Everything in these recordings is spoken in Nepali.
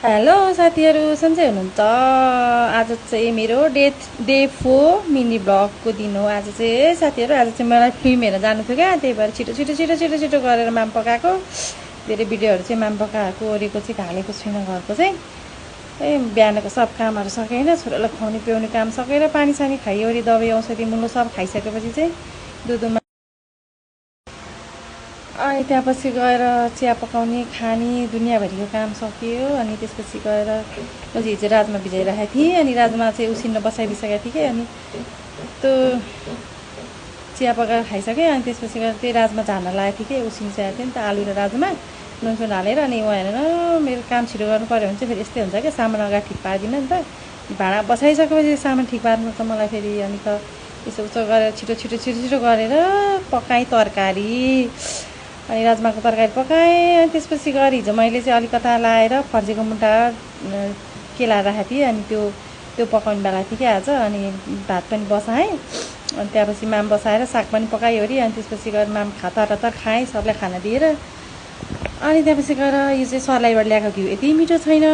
हेलो साथीहरू, सन्चै हुनुहुन्छ? आज चाहिँ मेरो डे 4 मिनी ब्लगको दिन हो। आज चाहिँ साथीहरू, आज चाहिँ मलाई फिल्म हेर्न जानु थियो क्या, त्यही भएर छिटो छिटो छिटो छिटो छिटो गरेर माम पकाएको। धेरै भिडियोहरू चाहिँ माम पकाएको ओरेको चाहिँ हालेको छुइनँ। घरको चाहिँ बिहानको सब कामहरू सकेन, छोरालाई खुवाउने पिउने काम सकेर पानी सानी खाइवरी दबाई औषधि मुलो सब खाइसकेपछि चाहिँ दुधमा अनि त्यहाँपछि गएर चिया पकाउने खाने दुनियाँभरिको काम सकियो। अनि त्यसपछि गएर मैले हिजो राजमा भिजाइराखेको थिएँ, अनि राजमा चाहिँ उसिन्न बसाइदिइसकेको थिएँ कि, अनि त्यो चिया पकाएर खाइसकेँ। अनि त्यसपछि गएर त्यही राजमा झार्न लागेको थिएँ कि, उसिनिसकेको थिएँ नि त आलु र राजमा नुनसुन हालेर। अनि उहाँ हेरेन मेरो काम छिटो गर्नु पऱ्यो भने चाहिँ फेरि यस्तै हुन्छ क्या, सामान अगाडि ठिक पारिदिनँ नि त। भाँडा बसाइसकेपछि सामान ठिक पार्नु त मलाई फेरि, अनि त यसो उसो गरेर छिटो छिटो छिटो छिटो गरेर पकाएँ तरकारी। अनि राजमाको तरकारी पकाएँ। अनि त्यसपछि गएर हिजो मैले चाहिँ अलिकता लाएर फर्जीको मुन्टा केलाएर राखेको थिएँ, अनि त्यो पकाउने बेला थिएँ कि आज। अनि भात पनि बसाएँ, अनि त्यहाँपछि माम बसाएर साग पनि पकाइवरी। अनि त्यसपछि गएर माम हतार खाएँ, सबलाई खाना दिएर। अनि त्यहाँपछि गएर यो चाहिँ सर्लाइबाट ल्याएको घिउ यति मिठो छैन।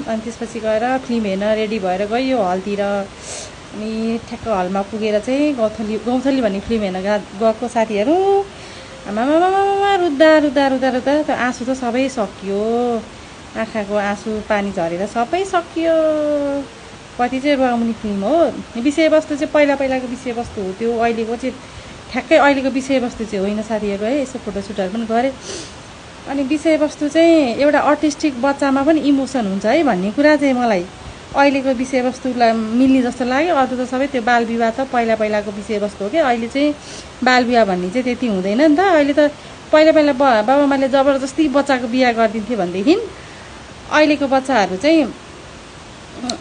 अनि त्यसपछि गएर फिल्म हेर्न रेडी भएर गयो हलतिर। अनि ठ्याक्क हलमा पुगेर चाहिँ गौँथली भन्ने फिल्म हेर्न गएको साथीहरू। आमामामा रुद्दा रुद्दा रुद्दा रुद्दा त्यो आँसु त सबै सकियो, आँखाको आँसु पानी झरेर सबै सकियो। कति चाहिँ रुवाउने फिल्म हो। विषयवस्तु चाहिँ पहिलाको विषयवस्तु हो त्यो, अहिलेको चाहिँ ठ्याक्कै अहिलेको विषयवस्तु चाहिँ होइन साथीहरू है। यसो फोटोसुटहरू पनि गरेँ। अनि विषयवस्तु चाहिँ एउटा आर्टिस्टिक बच्चामा पनि इमोसन हुन्छ है भन्ने कुरा चाहिँ मलाई अहिलेको विषयवस्तुलाई मिल्ने जस्तो लाग्यो। अरू त सबै त्यो बाल विवाह त पहिलाको विषयवस्तु हो क्या। अहिले चाहिँ बाल विवाह भन्ने चाहिँ त्यति हुँदैन नि त। अहिले त पहिला बाबाआमाले जबरजस्ती बच्चाको बिहा गरिदिन्थे भनेदेखि अहिलेको बच्चाहरू चाहिँ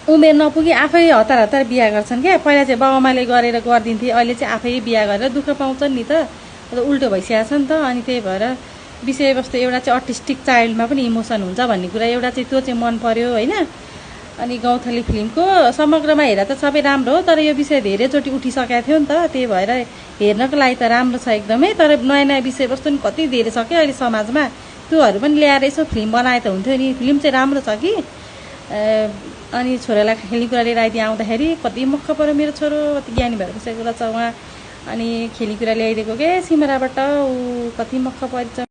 उमेर नपुगी आफै हतार बिहा गर्छन् क्या। पहिला चाहिँ बाबाआमाले गरेर गरिदिन्थे, अहिले चाहिँ आफै बिहा गरेर दुःख पाउँछन् नि त, उल्टो भइसकेको छ नि त। अनि त्यही भएर विषयवस्तु एउटा चाहिँ आर्टिस्टिक चाइल्डमा पनि इमोसन हुन्छ भन्ने कुरा एउटा चाहिँ त्यो चाहिँ मन पर्यो होइन। अनि गौँथली फिल्मको समग्रमा हेर्दा त सबै राम्रो हो, तर यो विषय धेरैचोटि उठिसकेको थियो नि त, त्यही भएर हेर्नको लागि त राम्रो छ एकदमै। तर नयाँ नयाँ विषयवस्तु पनि कति धेरै छ क्या अहिले समाजमा, त्योहरू पनि ल्याएर यसो फिल्म बनाए त हुन्थ्यो नि। फिल्म चाहिँ राम्रो छ कि। अनि छोरालाई खेलीकुरा लिएर आइदिए आउँदाखेरि कति मक्ख पऱ्यो मेरो छोरो, कति ज्ञानी भएर बसेको रहेछ उहाँ। अनि खेलीकुरा ल्याइदिएको के सिमराबाट, ऊ कति मक्ख परेछ।